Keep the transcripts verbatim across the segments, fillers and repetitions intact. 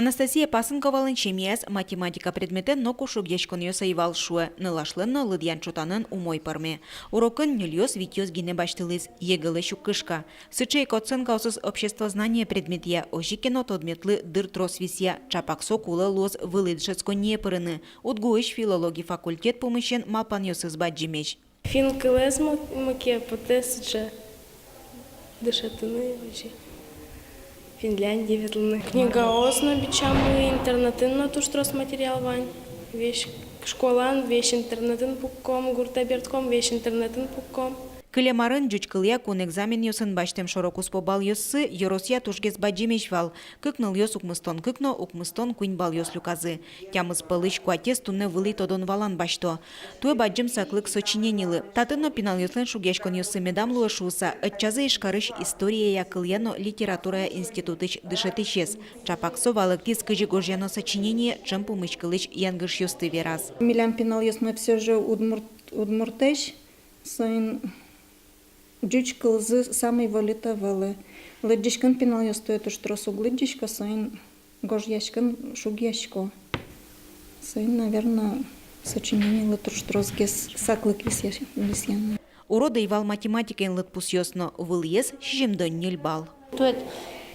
Анастасия Пасынковалэн семьяяз математика предметэн ноку шугъяськонъёс ӧй вал, шуэ, нылашлэн но лыдъян-чотанэн умой пӧрме. Урокын ньыльёс-витьёс гинэ басьтылӥз, ЕГЭ-лэсь уг кышка. Сыӵе ик оценкаосыз обществознание предметъя, озьы ке но тодметлы дыр трос висъя, чапак со кулэ луоз вылӥ дышетсконние пырыны. УдГУысь филологи факультет пумысен малпанъёсыз бадӟымесь. Финн кылэз мо-, мыке потэ сыӵе дышетыны, озьы Финляндие ветлыны. Книгаос но бичамы, интернетын но туж трос материал вань. Весь школаын, весь интернетын пукком, гуртэ бертком, весь интернетын пукком. Кылем арын ӟуч кылъя кун экзаменъёсын басьтэм шоро-куспо балъёссы ёросъя тужгес бадӟымесь вал. Кык нылъёс укмыстон кык но укмыстон куинь балъёс люказы. Тямыс пӧлысь куатез туннэ вылӥ тодон-валан басьто. Туэ бадӟым саклык сочиненилы. Татын но пиналъёслэн шугъяськонъёссы медам луэ шуыса, ӧтчазы Ижкарысь историяя, кылъя но литературая институтысь дышетӥсез. Чапак со валэктӥз, кызьы гожъяно сочинение, ӵем пумиськылӥсь янгышъёсты вераз. Милям пиналъёсмы всё же удмурт, удмуртэсь, соин ӟуч кылзы самой вольыт ӧвӧл. Лыдӟиськын пиналъёс туэ туж трос уг лыдӟисько, соин гожъяськын шугъясько. Соин, наверно, сочиненилы туж тросгес саклык висъя-, висъян. Урод ӧй вал математикаен лыдпусъёс но, вылӥез сизьымдон ньыль балл. Туэ,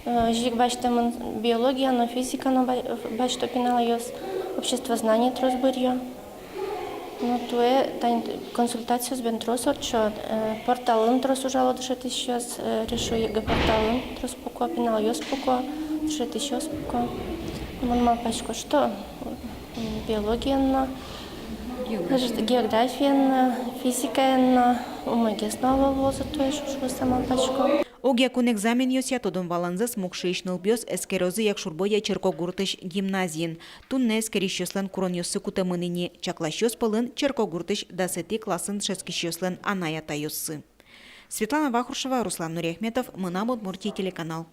э, озьы ик басьтэмын биология но, физика но ба-, басьто пиналъёс, обществознание трос быръё. Ну, туэ тани консультациос бен трос ортчо, э, порталын трос ужало дышетӥсьёс, э, «Решу ЕГЭ» порталын трос пуко, пиналъёс пуко, дышетӥсьёс пуко. Мон малпасько, что, м, биологиен но, географиен но, физикаен но умойгес но ӧвӧл луозы туэ шуыса малпасько. Огъя кун экзаменъёсъя тодон-валанзэс Мукшиысь нылпиос эскерозы Якшур-Бӧдья черкогуртысь гимназиын. Туннэ эскерисьёслэн куронъёссы кутэмын ини, чакласьёс пӧлын черкогуртысь дасэтӥ классын дышетскисьёслэн анай-атайёссы. Светлана Вахрушева, Руслан Нуриахметов, «Мынам Удмуртие» телеканал.